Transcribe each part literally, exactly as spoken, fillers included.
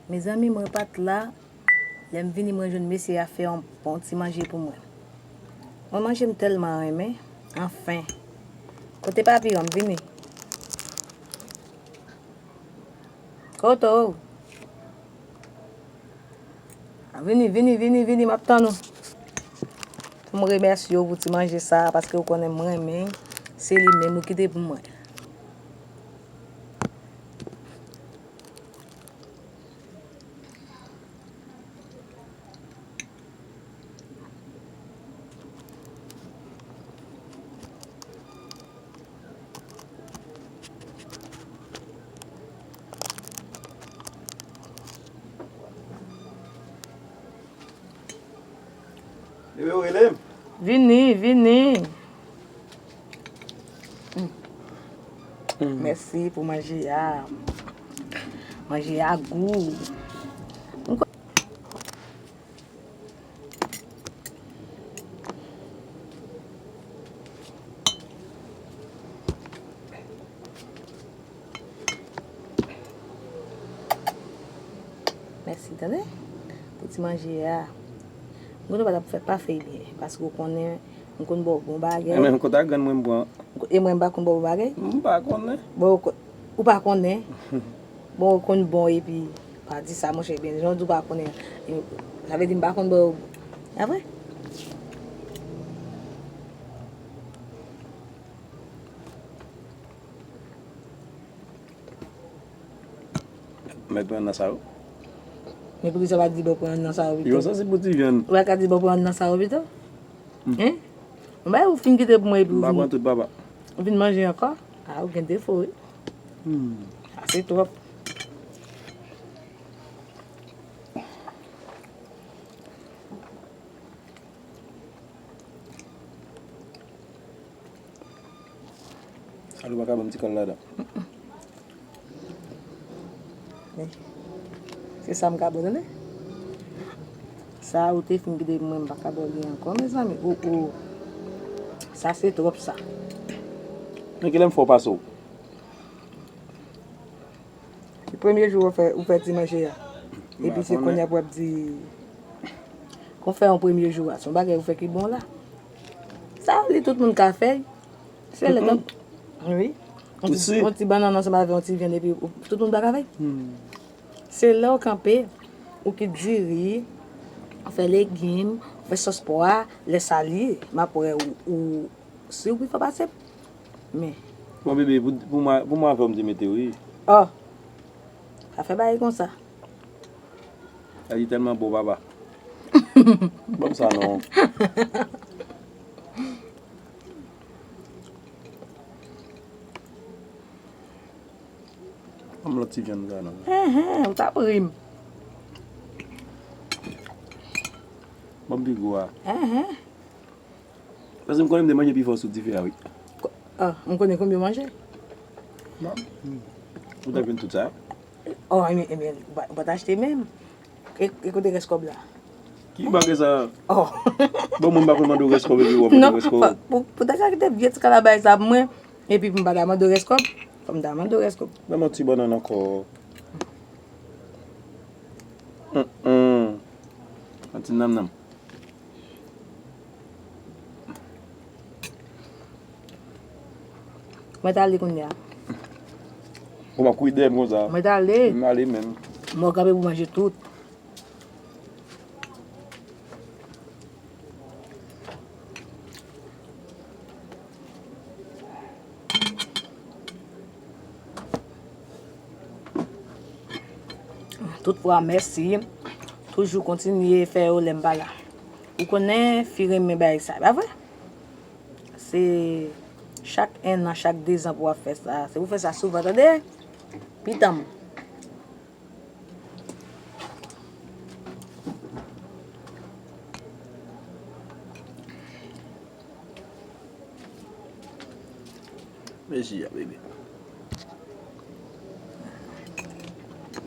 Mezanmi, mwen pa t la. Lè m vini, mwen jwenn mesye a fè yon bon ti manje pou mwen. Mwen manje m tèlman renmen. Anfen. Kote papiyon m? Vini. Kote w? Vini, vini, vini, vini, m ap tann ou. Pou m remèsye w pou ti manje sa a, paske w konnen m renmen. Se li menm ou kite pou mwen. Bebe, ou rele m? Vini, vini. Mm. Mm. Mèsi pou manje a. Manje a gou. Mèsi, tande? Pou ti manje a. M konnen w pa t ap fè, pa fè l byen, paske w konnen m konn ba w bon bagay. E menm kote a grann mwen m pran. E mwen m pa konn ba w bon bagay? M pa konnen. Bon, ou ko-, ou pa konnen? Bon, ou konn bon epi pa di sa, monchè, ebyen, jan w di w pa konnen, e, sa vle di m pa konn ba w, a vre? Mèt pran nan sa yo. Men poukisa w pa di ba w pran nan sa yo pito? Yo santi pou ti vyann. Ou pa ka di ba w pran nan sa yo pito? Hmm. Hein? Mwen ba ou fin kite pou mwen epi ou vin, m pa pran tout, papa, ou vin manje ankò? Ah, ou gen defo, wi. Hmm. Sa se twòp. Alò, ou pa ka ban m ti kal ladan? Men, se sa m ka ba w, tande? Sa ou te fin kite pou mwen, m pa ka ba w li ankò, mezanmi. O, o. Sa se twòp, sa. Men kilè m fè w pase w? Se premye jou ou fè, ou fè ti manje a. Epi se kounye a pou w ap di, kon fè yon premye jou a. Se yon bagay ou fè ki bon la. Sa, li tout moun ka fè. Se lè tan, wi. Yon ti, yon ti bannann ansanm avè yon ti vyann epi ou, tout moun pa ka fè. Hmm. Se lè ou kanpe, ou ki diri, ou fè legim, ou fè sòs pwa, lè sa li, m ap wè ou, ou si ou pi fò pase m. Men. Bon, bebe, pou, pou mwen, pou mwen avè w m te mete w, wi. Oh. Pa fè bagay konsa. Sa li tèlman bon, papa. Ban m sa non. Ban m lòt ti vyann sa non. Enhen, ou t ap ri m. Ban m pi gwo a. Enhen. Paske m konnen m te manje pi fò sou dife a, wi. Ko-, ah, m konnen konbyen w manje. Bon. Hmm. Ou t ap jwenn tout sa? Oh, ebyen, ebyen, ou pa, ou pa t achte menm. E, e kote rès kòb la? Ki bagay sa? Oh. Bon, mwen m pa konn mande w rès kòb epi w ap mande rès kòb. Non, pou, pou, pou ta ka kite vye ti kalabay sa pou mwen, epi pou m pa ta mande w rès kòb, fò m ta mande w rès kòb. Ban m yon ti bannann ankò. Hum, hum. Yon ti nanm nanm. Mwen t ale kounye a. Ou m ap kouri dèyè m konsa. Mwen t ale. M ale menm. Mwen kanpe pou manje tout. Tout fwa, mèsi. Toujou kontinye fè yo lè m pa la. Ou konnen fi renmen bagay sa, pa vre? Se chak enn an, chak dezan pou w ap fè sa. Se pou w fè sa souvan, tande? Pitanm. Mezi a, bebe.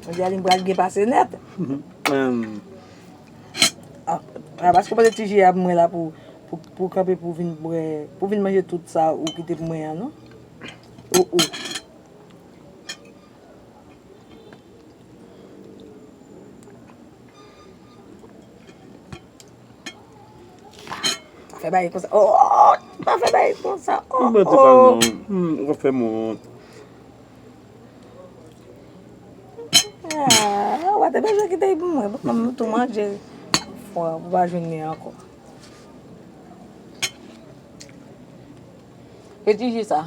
Jodi a li pral gen pase nèt. Em. Ah, ah, paske w pote ti ji a pou mwen la pou, pou, pou kanpe pou vin bwè, pou vin manje tout sa ou kite pou mwen an, non? Oh, oh. Fè bagay konsa. Oh, pa fè bagay konsa. Oh, oh. Hmm, ou fè mwen. Ah, wate bezwen kite pou mwen. Pou mwen tou manje. Fò, pou pa jwenn li ankò. E ti ji sa.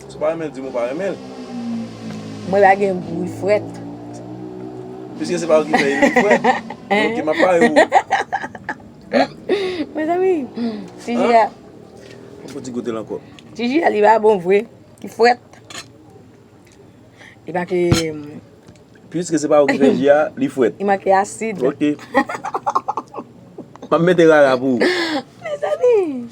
Si w pa renmen l, di m ou pa renmen l. Mwen la gen gou, li frèt. Piske se pa ou ki fè li frèt. Ok, m ap pare pou ou. Mezanmi, ti ji a. Mwen fò ti goute l ankò. Ti ji a, li pa bon vre. Li frèt. Li manke. Piske se pa ou ki fè ji a, li frèt. Li manke asid. Ok. M ap mete rara pou ou. Mezanmi.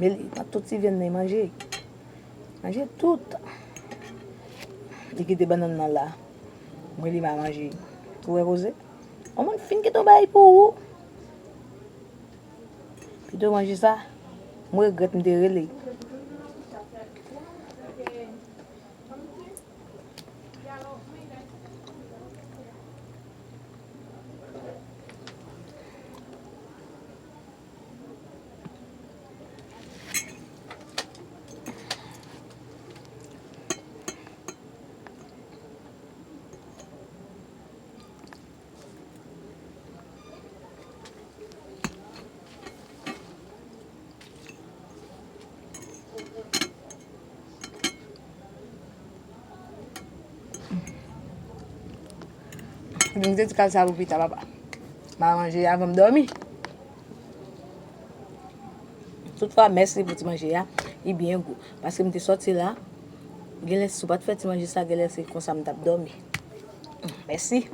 Men li pran tout ti vyann nan, li manje. Manje tout. Li kite bannann nan la. Mwen li pa manje. Ou wè koze? Yon moun fin kite yon bagay pou ou. Pito manje sa. Mwen regrèt m te rele. Ebyen, m te di kal sa pou pita, papa. M a manje avan m dòmi. Toutfwa, mèsi pou ti manje a. Li byen gou. Paske m te sòti la, genlè si w pa t fè ti manje sa, genlè se konsa m t ap dòmi. Mèsi.